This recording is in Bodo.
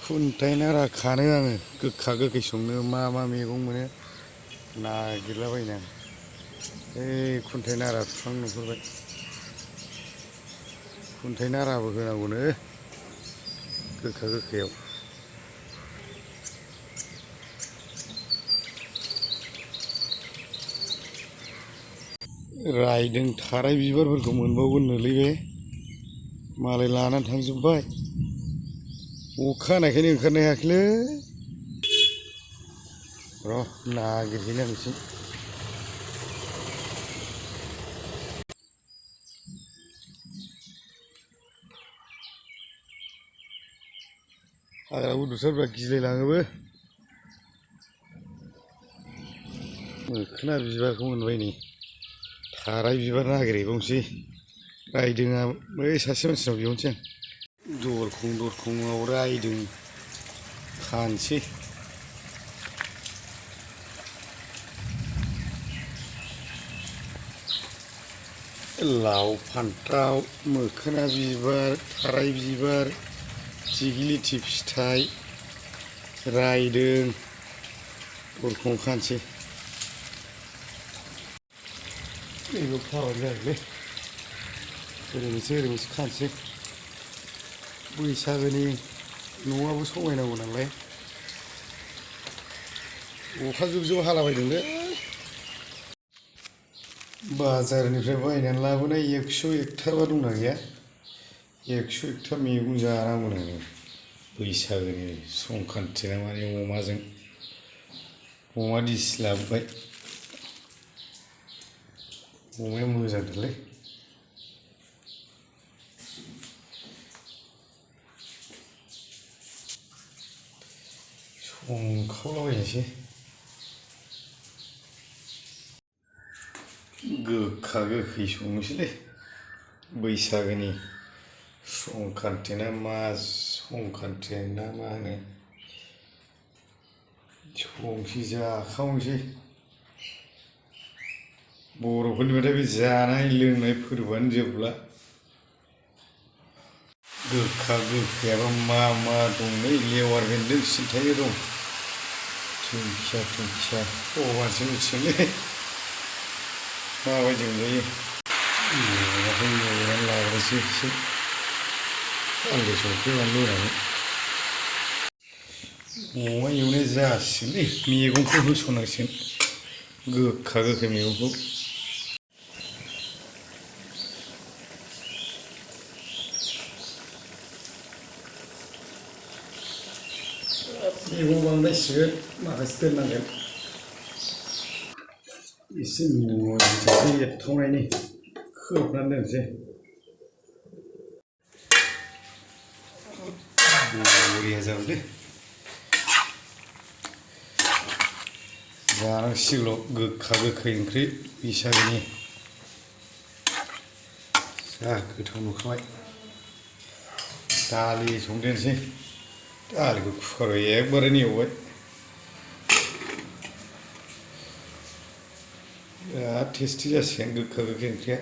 खुन्थाइ नारा खानो आङो गोखा गोखै संनो मा मैगं मोनो नागिरलाबायनो आं ओइ खुन्थाइ नारा बिफां नुहुरबाय खुन्थाइ नाराबो होनांगौनो गोखा गोखैयाव रायदों थाराय बिबारफोरखौ मोनबावगोननोलै बे मालाय लानानै थांजोब्बाय अखा हानायखायनो ओंखारनो हायाखैलै र' नागिरहैनांगोनसो हाग्रा गुदुथारब्रा गिलायलाङोबो मोखोना बिबारखौ मोनबाय नै थाराय बिबार नागिरहैबावनोसै रायदोंआ बै सासे मानसिनाव बिहरनोसै आं दरखंआव रायदों खानोसै लाव फान्थाव मोखोना बिबार थाराय बिबार दिग्लिथि फिथाइ रायदों दरखंआव खानोसै बेखौ खाबानो जागोनलै ओरै मोनसे खानोसै बैसागोनि न'आबो समायनांगौ नालाय अखा जुब जुब हालाबायदोंलै बाजारनिफ्राय बायनानै लाबोनाय 101 बा दंना गैया 101 मैगं जानांगौ नोङो बैसागोनि संक्रान्ति ना माने अमाजों अमा दिसि लाबोबाय अमाया मोजांथारलै संखावलाबायनोसै गोखा गोखै संनोसैलै बैसागोनि संक्रान्ति ना मा संक्रान्ति ना मा होनो संसै जाखावनोसै बर'फोरनिबाथाय बे जानाय लोंनाय फोरबोआनो जोबला गोखा गोखैयाबा मा दंलै लेवार बेन्दों सिन्थाय दं दिंखिया भगवानसो मिथिगोनलै माबायदि मोनजायो मेवाखौ एवनानै लाग्रोसै एसे हालदै संख्रि बानलु होनानै अमा एवनाया जासिगोनलै मैगंखौ होसननांसिगोन गोखा गोखै मैगंखौ मैगं बांद्रायसिगोन माखासे दोननांगोन एसे मोजांसो एरथावनायनि खोबनानै दोनसै बरिया जाबायलै जानांसिगौल' गोखा गोखै ओंख्रि बैसागोनि जा गोथाव नुखाबाय दालि संदेरनोसै दालिखौ कुकाराव एकबारैनो एवबाय बिराद टेस्टि जासिगोन गोखा गोखै ओंख्रिया